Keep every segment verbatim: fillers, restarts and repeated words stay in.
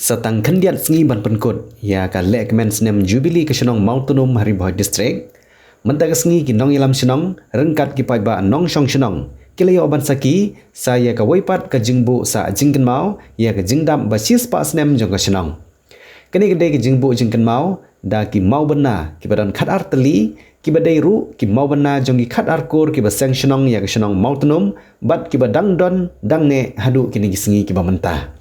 Sa tang khyndiat sngi ban pynkut ïa ka lehkmen snem Jubilee ka shnong Mawtnum ha Ri Bhoi District. Mynta ka sngi ki nongïalam shnong ryngkat ki paidbah nongshong shnong ki la ïoh ban sakhi sa ïa kawei pat ka jingbuh sah jingkynmaw ïa ka jingdap ba shispah snem jong ka shnong. Kane ka dei ka jingbuh jingkynmaw da ki mawbynna kiba don khatar tylli, kiba dei ruh ki mawbynna jong ki khatar kur kiba seng shnong ïa ka shnong Mawtnum bad kiba dang don dang neh haduh kine ki sngi kiba mynta.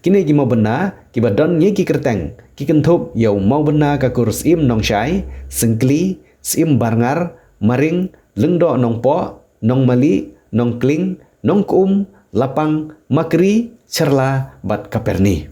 Kine ki mawbynna kiba don ngi ki kyrteng ki kynthup ïa u mawbynna ka kur Syiem Nongshai, Syngkli, Syiem Barngar, Maring, Lyngdoh Nongpoh, Nongmali, Nongkling, Nongkum, Lapang, Makri, Sherla bad Kaperni.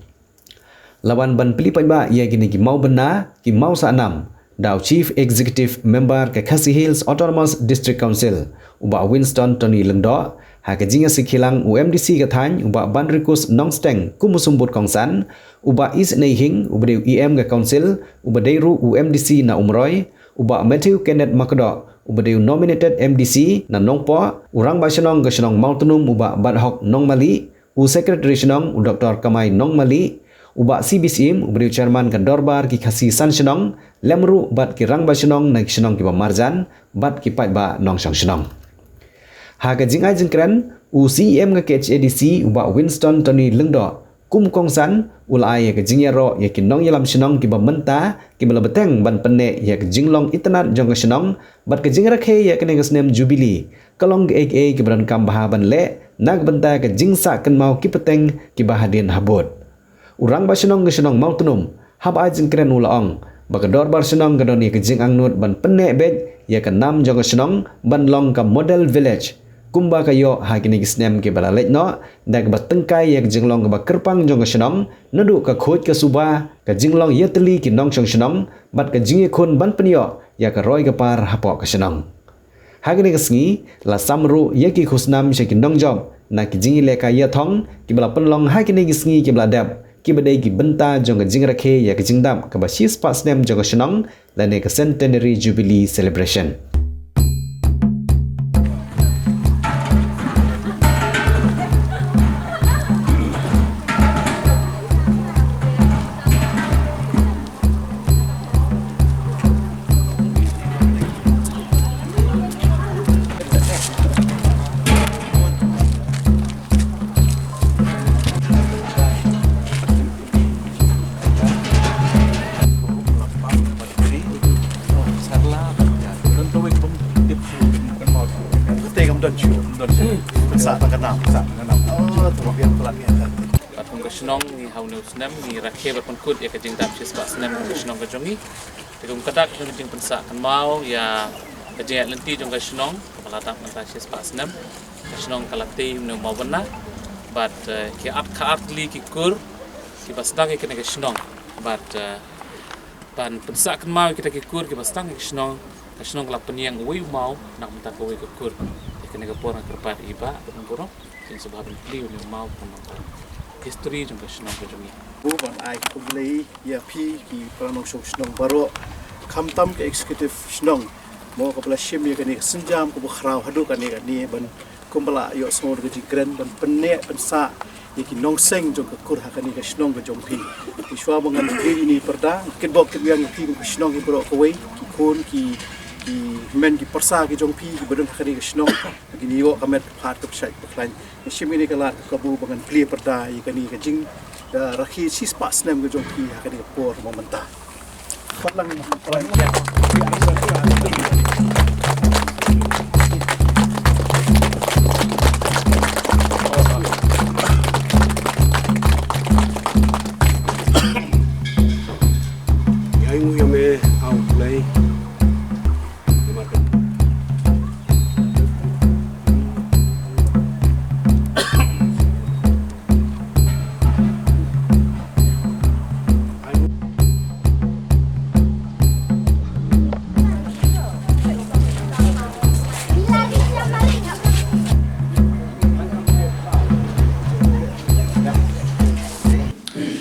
La wan ban plie paidbah ïa kine ki mawbynna ki maw sah nam da u Chief Executive Member ka Khasi Hills Autonomous District Council, u Bah Winston Tony Lyngdoh, ha ka jingïasikhilang u M D C ka thaiñ u Bah Banrikus Nongsteng kum u symbud kongsan, u Bah Isnei Hing uba dei u E M ka Council uba dei ruh u M D C na Umroi, u Bah Matthew Kenneth Makdoh uba dei u nominated M D C na Nongpoh, u Rangbah Shnong ka shnong Mawtnum u Bah Badhok Nongmali, u Secretary Shnong u Doctor Kamai Nongmali, u Bah C B Syiem uba dei u Chairman ka Dorbar ki Khasi San Shnong, lem ruh bad ki Rangbah Shnong na ki shnong kiba marjan bad ki paidbah nongshong shnong. Ha ka jingai jingkren, u C E M ka K H A D C u Bah Winston Tony Lyngdoh kum kongsan u la ai ïa ka jingïaroh ïa ki nongïalam shnong kiba mynta kiba la bteng ban pynneh ïa ka jinglong itynnad jong ka shnong bad ka jingrakhe ïa kane ka snem Jubilee ka long kaei kaei kaba donkam bha ban leh na ka bynta ka jingsah kynmaw ki pateng kiba hadien habud. U Rangbah Shnong ka shnong Mawtnum haba ai jingkren u la ong ba ka Dorbar Shnong ka don ïa ka jingangnud ban pynneh beit ïa ka nam jong ka shnong ban long ka model village kumba ka ïoh ha kine ki snem kiba la leit noh, da kaba tyngkai ïa ka jinglong kaba kyrpang jong ka shnong naduh ka khuid ka suba, ka jinglong ïatylli ki nongshong shnong bad ka jingïakhun ban pynïoh ïa ka roi ka par hapoh ka shnong. Ha kane ka sngi la sam ruh ïa ki khusnam sha ki nongjop na ki jingïalehkai ïathong kiba la pynlong ha kine ki sngi kiba la dep, kiba dei ki bynta jong ka jingrakhe ïa ka jingdap kaba shispah snem jong ka shnong lane ka Centenary Jubilee Celebration. Bad kum ka shnong ngi ha une u snem ngi rakhe bad pynkut ïa ka jingdap shispah snem ka shnong ka jong ngi. Te kum ka dak ka jingpynsah kynmaw ïa ka jingïaid lynti jong ka shnong kaba la dap mynta shispah snem. Ka shnong ka la tei une u mawbynna bad, eh, ki at ka artylli ki kur kiba sdang ïa kane ka shnong bad, eh, ban pynsah kynmaw ïa kita ki kur kiba sdang ïa ka shnong. Ka shnong ka la pynïeng uwei u maw na ka bynta kawei ka kur. Ïa kane ka por nga kyrpad ïa i Bah Bah Nongburom. Kin sngewbha ban plie une u maw ban long ka history jong ka shnong ka jong ngi. Ban ai khublei ïa phi ki para nongshong shnong baroh, khamtam ka executive shnong mo kaba la shim ïa kane ka sienjam kaba khraw haduh kane kane ban kumba la ïohsngew da ka jingkren ban pynneh pynsah ïa ki nongseng jong ka kur ha kane ka shnong ka jong phi. Te shuwa ba ngan plie ïa kane ka pyrda, nga kitbok kitwiang ïa phi kum ka shnong hi baroh kawei, ki khun ki, ki hynmen ki pyrsa ki jong phi kiba don ha kane ka shnong. Kin ïoh ka met ka phad ka pyrshah ka pyrkhlaiñ. Ngi shim ïa kane ka lad ka kabu ba ngan plie pyrda ïa kane ka jing, da rakhe shispah snem ka jong phi ha kane ka por ba mynta. Pat lang. Ïa ngu ïa me au play.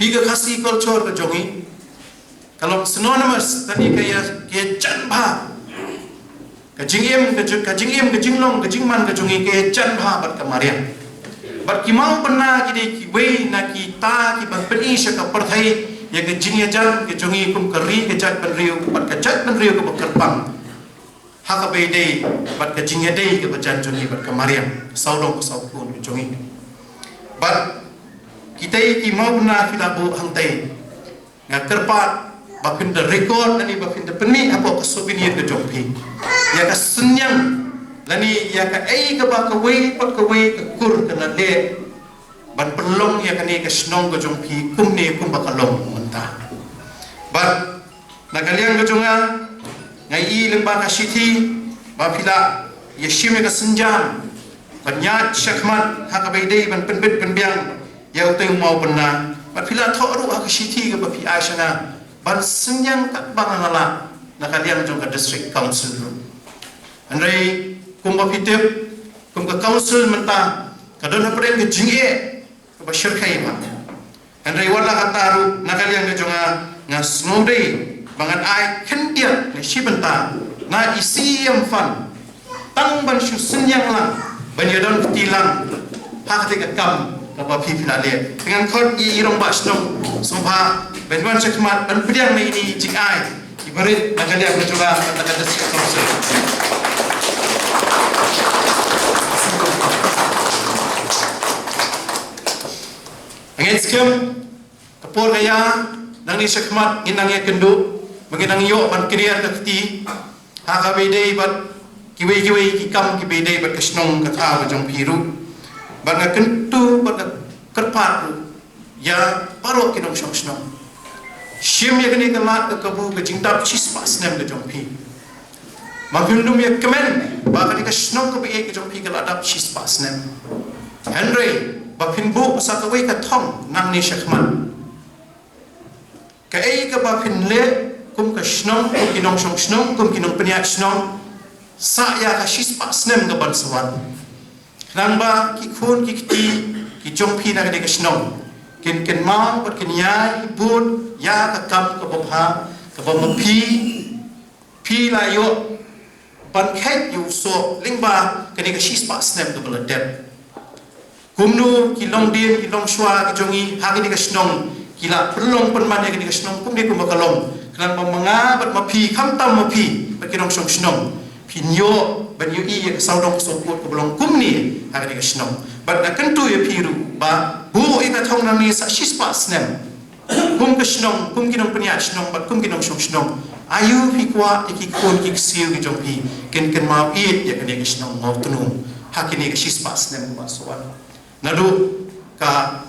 Hi ka Khasi culture ka jong ngi ka long synonymous, kane ka ïa, ka ïa jan bha. Ka jingim, ka jing, ka jingim, ka jinglong, ka jingman, ka jong ngi ka ïa jan bha bad ka mariang. Bad ki Mawbynna ki dei kiwei na kita kiban pyni sha ka pyrthei ïa ka jingïajan ka jong ngi kum ka ri ka jaitbynriew bad ka jaitbynriew kaba kyrpang ha kaba ïadei bad ka jingïadei kaba jan jong ngi bad ka mariang, ka sawdong ka sawkun ka jong ngi. Bad kitei ki Mawbynna phi la buh hangtei, nga kyrpad ba phin da record lane ba phin da pynmih hapoh ka souvenir ka jong phi ïa ka synñiang lane ïa kaei kaba kawei pat kawei ka kur ka la leh ban pynlong ïa kane ka shnong ka jong phi kumne kumba ka long mynta. Bad na ka liang ka jong nga, nga ïohi lyngba ka shithi ba phi la ïashim ïa ka sienjam ban ïaid shakhmat ha kaba ïadei ban pynbit pynbiang ïa utei u Mawbynna. Bad phi la thoh ruh ha ka shithi kaba phi ai sha nga ban synñiang katba nga lah na ka liang jong ka District Council ruh. Hynrei kumba phi tip, kum ka Council mynta ka don hapdeng ka jingeh kaba shyrkhei bha. Hynrei wat la katta ruh na ka liang ka jong nga, nga sngewdei ba ngan ai khyndiat ne shi bynta na i C E M fund tang ban shu synñiang lang ban ïadon kti lang ha kata ka kam kaba phi phi la leh. Te ngan khot ïa i Rangbah Shnong sngewbha ban wan shakhmat ban pdiang na ine i jingai iba rit na ka liang ka jong nga bad na ka District Council. Ngin skhem ka por ka ïa nangne shakhmat ngin nang ïakynduh ba ngin nang ïoh ban kynriah ka kti ha kaba ïadei bad kiwei kiwei ki kam kiba ïadei bad ka shnong ka thaw ka jong phi ruh. Bad nga kyntu bad nga kyrpad ruh ïa baroh ki nongshong shnong, shim ïa kane ka lad ka kabu ka jingdap shispah snem ka jong phi. Ma phim dum ïa kmen ba kane ka shnong kaba ïeit ka jong phi ka la dap shispah snem. Hynrei ba phin buh sa kawei ka thong nangne shakhmat. Kaei kaba phin leh kum ka shnong, kum ki nongshong shnong, kum ki nongpynïaid shnong, sa ïa ka shispah snem kaban sa wan. Khnang ba ki khun ki kti ki jong phi na kane ka shnong kin kynmaw bad kin ïai bud ïa ka kam kaba bha kaba ma phi phi la ïoh ban kheit ïa u soh lyngba kane ka shispah snem kaba la dep. Kumno ki longdien ki longshuwa ki jong ngi ha kane ka shnong ki la pynlong pynman ïa kane ka shnong kumne kumba ka long. Khnang ba ma nga bad ma phi, khamtam ma phi bad ki nongshong shnong, phin ïoh ban ïohi ïa ka sawdong ka sawkun kaba long kumne ha kane ka shnong. Bad nga kyntu ïa phi ruh ba buh ïa ka thong nangne sa shispah snem. Kum ka shnong, kum ki nongpynïaid shnong bad kum ki nongshong shnong, aïu phi kwah ïa ki khun ki ksiew ki jong phi kin kynmaw ïeit ïa kane ka shnong Mawtnum ha kine ki shispah snem ba sa wan. Naduh ka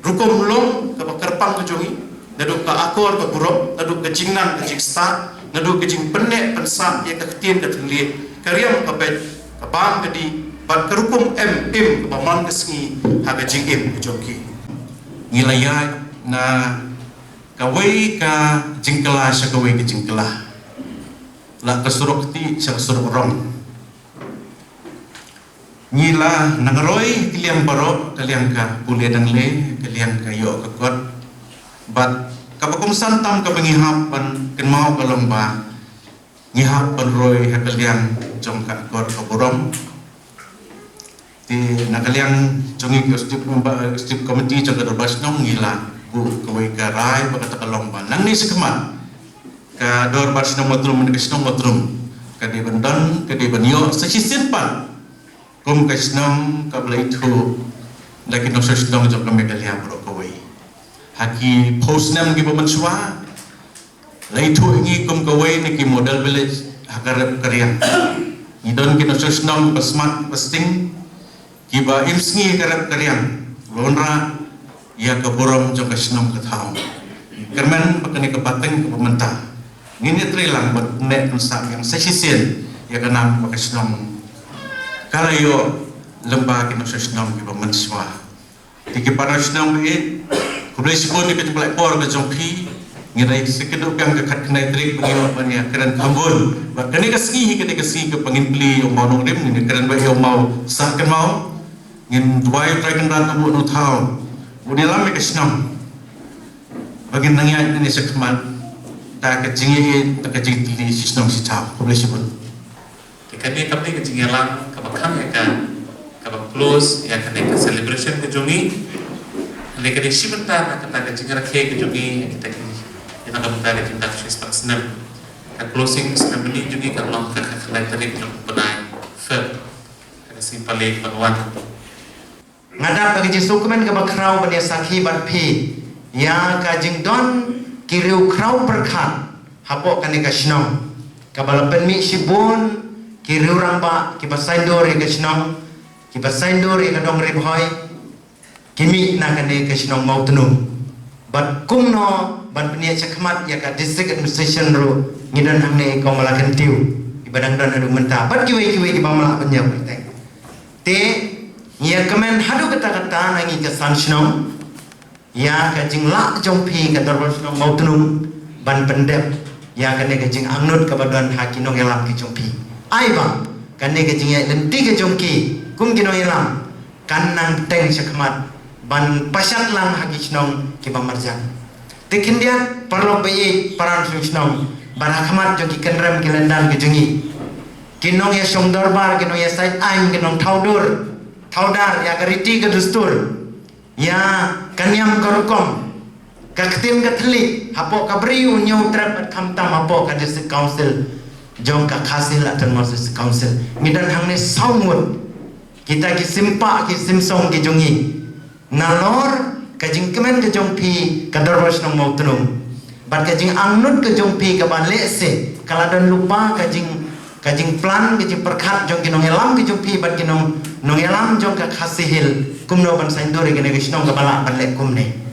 rukom long kaba kyrpang ka jong ngi, naduh ka akor ka burom, naduh ka jingnang ka jingstad, naduh ka jingpynneh pynsah ïa ka ktien ka thylliej, ka riam ka beit, ka bam ka dih bad ka rukom em im kaba man ka sngi ha ka jingim ka jong ki. Ngi la ïaid na kawei ka jingkylla sha kawei ka jingkylla, la ka surok kti sha ka surok rong. Ngi la nang roi ki liang baroh, ka liang ka pule dangle, ka liang ka ïoh ka kot. Bad kaba kongsan tam kaba ngi hap ban kynmaw ka long ba ngi hap ban roi ha ka liang jong ka akor ka burom. Te na ka liang jong ngi ka executive member, executive committee jong ka dorbar shnong ngi la buh kawei ka rai ba kata ka long ba nangne shakhmat ka dorbar shnong Mawtnum, ka shnong Mawtnum ka dei ban don, ka dei ban ïoh sa shisien pat kum ka shnong kaba la ithuh da ki nongshong shnong jong ka Meghalaya baroh kawei. Ha ki phew snem kiba mynshuwa la ithuh ïa ngi kum kawei na ki model village ha ka rep ka riang. Ngi don ki nongshong shnong kiba smat kiba sting, kiba im sngi ha ka rep ka riang ban wanrah ïa ka burom jong ka shnong ka thaw. Kyrmen ba kane ka pateng kaba mynta ngin ïatrei lang ban pynneh pynsah biang sa shisien ïa ka nam ba ka shnong ka la ïoh lyngba ki nongshong shnong kiba mynshuwa. Te ki para shnong ba ïeit, khublei shibun ïa ka jingpynlait por ka jong phi. Ngi dei sa kynduh biang ka khatkhyndai tarik ba ngi ïoh ban ïakren kham bun. Bad kane ka sngi hi ka dei ka sngi kaba ngin plie ïa u maw Nongrim, ngin ïakren bad ïa u maw Sah Kynmaw. Ngin duwai U Trai Kynrad u buh u thaw, u ïalam ïa ka shnong ba ngin nang ïaid nangne shakhmat da ka jingïeit, da ka jingtylli shi shnong shi thaw. Khublei shibun. Te kane kam dei ka jingïalang kaba kham ïa ka, kaba close ïa kane ka celebration. Ka jong ngi, ne ka dei shi bynta na kata ka jingrakhe ka jong ngi, kita ki, ïa ka bynta ka jingdap shi spah snem. Ka closing ceremony jong ngi kan long ka khatlai tarik jong u bnai Feb. Ka sngi Palei ka wan. Nga dap da ka jingsngewkmen kaba khraw ban ïa sakhi bad phi ïa ka jingdon ki riew khraw pyrkhat hapoh kane ka shnong. Kaba la pynmih shibun ki riew rangbah kiba saiñdur ïa ka shnong, kiba saiñdur ïa ka dong Ri Bhoi, ki mih na kane ka shnong Mawtnum. Bad kumno ban pynïaid shakhmat ïa ka district administration ruh ngi don hangne kong Malakyntew, iba dang don haduh mynta. Bad kiwei kiwei kiba mlak ban ïa pyrthei. Te ngi ïa kmen haduh katta katta na ngi ka san shnong ïa ka jinglah jong phi ka dorbar shnong Mawtnum ban pyndep ïa kane ka jingangnud kaba don ha ki nongïalam ki jong phi. Ai ba kane ka jingïaid lynti ka jong ki kum ki nongïalam kan nang bteng shakhmat ban pashat lang ha ki shnong kiba marjan. Te khyndiat paralok ba ïeit, para shnong shnong, bad ha khmat jong ki kynrem ki lyndan ki jong ngi, ki nongïashong dorbar, ki nongïasaid aiñ, ki nongthaw dur thaw dar ïa ka riti ka dustur, ïa ka niam ka rukom, ka ktien ka thylliej hapoh ka Bri U Hynñiewtrep bad khamtam hapoh ka District Council jong ka Khasi Hills Autonomous District Council. Ngi don hangne saw ngut kita ki simpah ki simsong ki jong ngi. Nalor ka jingkmen ka jong phi ka dorbar shnong Mawtnum bad ka jingangnud ka jong phi kaba lehse ka la don lypa ka jing, ka jingplan, ka jingpyrkhat jong ki nongïalam ki jong phi bad ki nong, nongïalam jong ka Khasi Hills kumno ban saiñdur ïa kane ka shnong kaba lah ban leh kumne.